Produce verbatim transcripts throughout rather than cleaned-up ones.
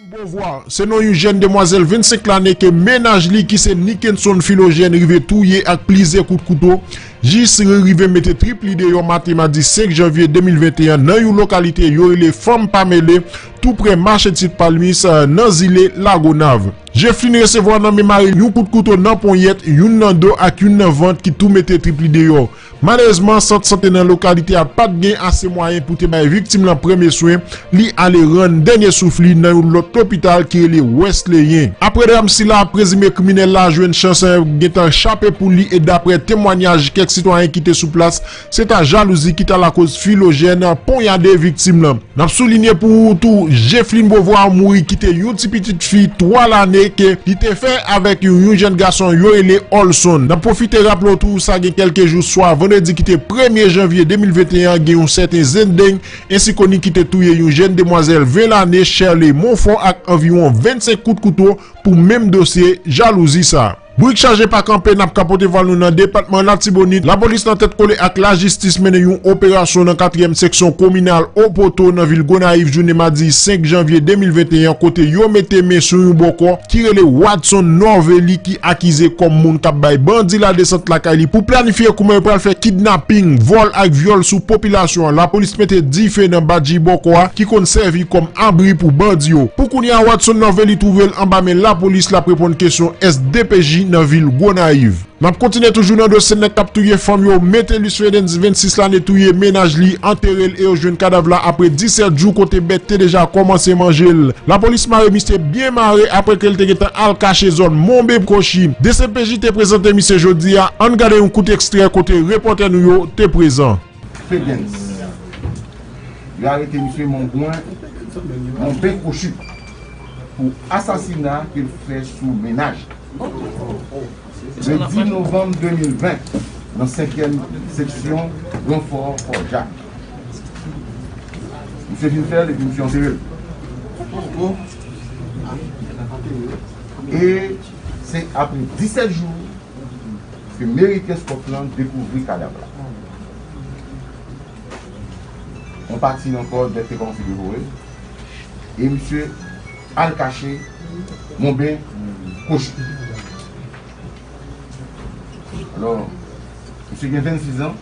Beauvoir, se non yon jèn demwazèl vennsenk lane ke mennaj li ki se Nickenson Philogène rive touye ak plizyè kout kouto, jis rive mete trip li deyò maten madi senk janvye de mil venteyen nan yon lokalite yo rele Fanm Pa Mele, tou prè mache Ti Palmis, nan zile Lagonav. Jeflin resevwa nan men mari l yon kout kouto nan ponyèt, youn nan do ak youn nan vant ki tou mete trip li deyò. Malerezman, sant sante nan lokalite a pa t gen ase mwayen pou te bay viktim lan premye swen, li ale rann dènye souf li nan yon lòt lopital ki rele Wesleyen. Apre dram sila, prezime kriminèl la jwenn chans gentan chape pou li e daprè temwanyaj kèk sitwayen ki te sou plas, se ta jalouzi ki ta lakoz Philogène ponyade viktim lan. N ap soulinye pou ou tou, Jeflin Beauvoir mouri kite yon ti pitit fi twa lane ke li te fè avèk yon, yon jèn gason yo rele Olson. N ap pwofite raple w tou, sa gen kèlke jou, swa vandredi ki te premye janvye de mil venteyen an, gen yon sèten Zendeng, ensi koni, ki te touye yon jèn demwazèl ven lane, Sherley Monfort, ak anviwon vennsenk kout kouto pou menm dosye jalouzi sa. Bourik chaje pa kanpe, n ap ka pote vwa nou nan depatman Latibonit. Lapolis nan tèt kole ak lajistis mennen yon operasyon nan katriyèm seksyon kominal Opoto nan vil Gonayiv jounen madi senk janvye de mil venteyen, kote yo mete men sou yon bòkò ki rele Watson Norvely ki akize kòm moun k ap bay bandi la desant lakay li pou planifye kouman yo pral fè kidnaping, vòl ak vyòl sou popilasyon an. Lapolis mete dife nan badji bòkò a ki konn sèvi kòm abri pou bandi yo. Pou kounye a, Watson Norvely twouve l anba men lapolis, l ap reponn kesyon S D P J nan vil Gonayiv. N ap kontinye toujou nan dosye nèg k ap touye fanm yo. Metellus Fedens, vennsis lane, touye mennaj li, antere l e yo jwenn kadav la apre disèt jou kote bèt te deja kòmanse manje l. Lapolis mare misye byen mare apre ke l te gentan al kache zòn Monben Kochi. D C P J te prezante misye jodi a. Ann gade yon kout ekstrè kote repòtè nou yo te prezan. Fedens. Yo arete misye Monben, Monben Kochi pou asasina ke l fè sou mennaj. Le dis novanm de mil ven, nan senkyèm seksyon Gran Fò, Fò Jak. Misye fin fè l epi misye antere l. E se apre disèt jou ke Meriken Scotland dekouvri kadav la. Yon pati ankò bèt te kòmanse devore l, e misye al kache Monben Kochi. Alò, misye gen vennsis an.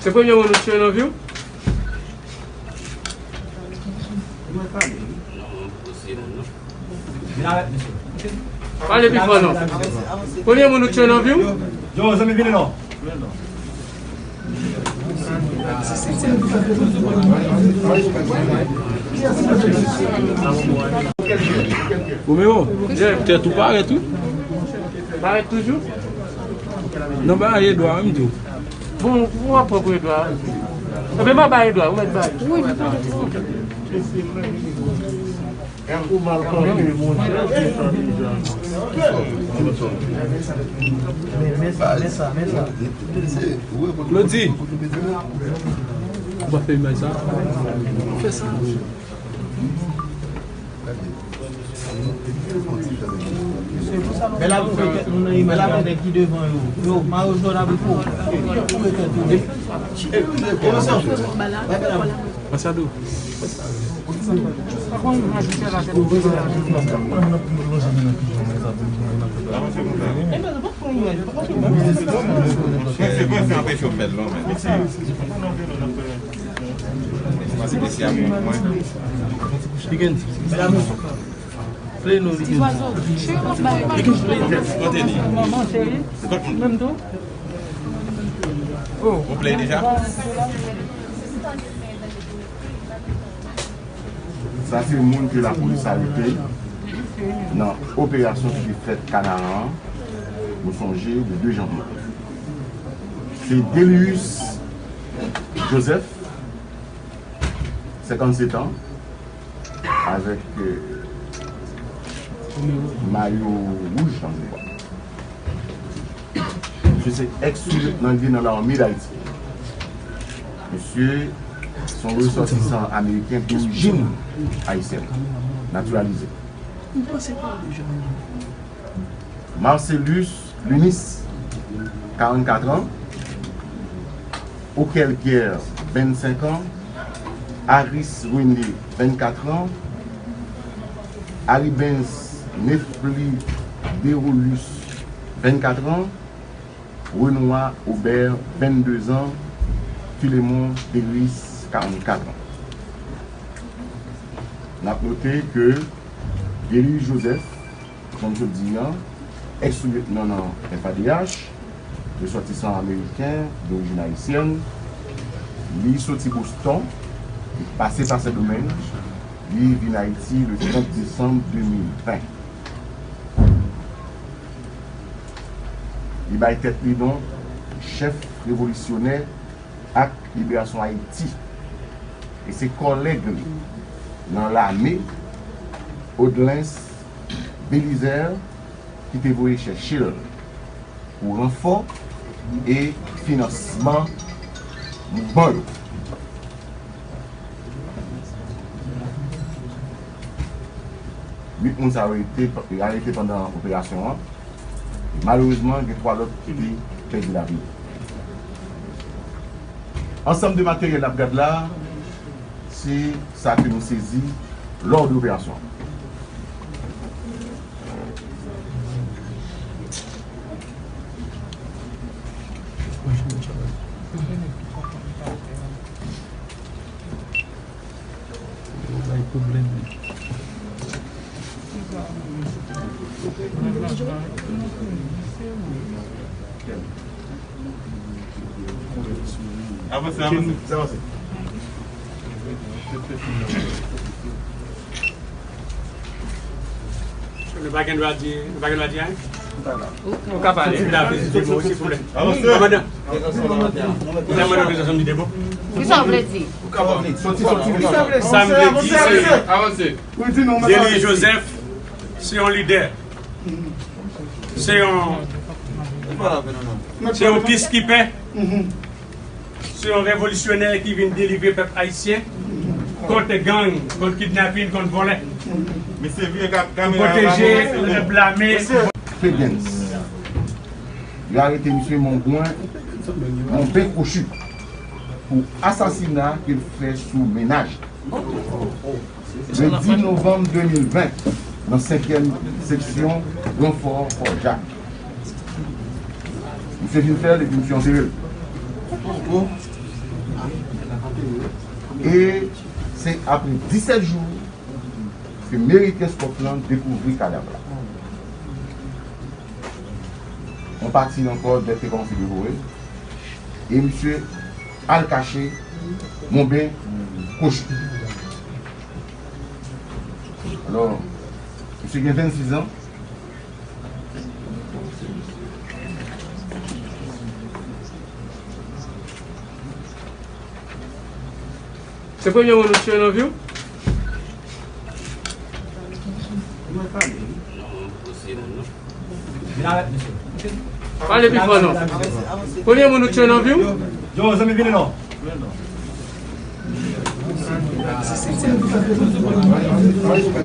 Se premye moun ou tiye nan vi w? Pale pi fò non. Premye moun ou tiye nan vi w? Yo, zanmi, vini non. Romeo, tèt ou parèt wi. Parèt toujou? Non, ba Edwa, m di w. Bon, ou ap pran pou Edwa. Ebyen, m a bay Edwa, ou mèt bay. Wi, m pran. Men, men sa, men sa, men sa. Claudy, ou pa fè imaj sa? Fè sa. Bèl avou fè tèt nou nan imaj la, nèg ki devan yo. Yo, Mario Jordan pou ou. Ou fè tèt ou. Machado. Ou play deja? Sa se moun ke lapolis arete nan operasyon ki te fèt Kanaran an, nou sonje, le de janvye. Se Delius Joseph, senkannset an, avèk, euh, mayo wouj nan zye. Misye se ex-sous-lieutenant li nan lame d'Haïti. Misye se yon resòtisan ameriken dorijin ayisyèn, natiralize. Marcellus Lunis, karannkat an, Okel Pierre, vennsenk an, Aris René, vennkat an, Aribens Nefli Derolus, vennkat an, Renois Aubert, vennde zan, Filemon Deris, karannkat an. N ap note ke Deli Joseph, kòm sot di an, ex-lieutenant nan F A D H, resòtisan ameriken, dorijin ayisyèn, li soti Boston, li pase pa Sendomeng, li vin Ayiti le trant desanm de mil ven. Li bay tèt li non chèf revolisyonè ak liberasyon Ayiti. E se kòlèg li nan lame, Odlens Belizaire, ki te voye chèche l pou ranfò e finansman mouvman yo. Uit moun sa yo rete, arete pandan operasyon an. E malerezman, gen twa lòt ki te pèdi lavi yo. Ansanm de materyèl n ap gad la, se sa ke nou sezi lò de operasyon an. Bay pwoblèm. Avanse, avanse. Avanse. Nou pa gen dwa di, nou pa gen dwa di anyen? Ou ka pale. Ou ka pale, silvouplè. Avanse. Kòmandan. Kòmandan, otorizasyon m di de mo. Kisa w vle di? Sa m vle di, se Deli Joseph, se yon lidè. Se yon, se yon peacekeeper. Se yon revolisyonè ki vin delivre pèp ayisyen kont gang, kont kidnapin, kont vòlè. Pou pwoteje lame. Fedens. Yo arete misye Monbwen, Monben Kwochi, pou asasina ke l fè sou mennaj li. Le dis novanm de mil ven, nan senkyèm seksyon Gran Fò Fò Jak. Misye vin fè l epi misye antere l. E se apre disèt jou ke Meriken Scotland dekouvri kadav la. Yon pati ankò dèt te kòmanse devore. E misye al kache Monben Kwochi. Alò, misye gen vennsis an. Se premye moun ou tiye nan vi w? Pale pi fò non. Premye moun ou tiye nan vi w? Yo, zanmi, vini non.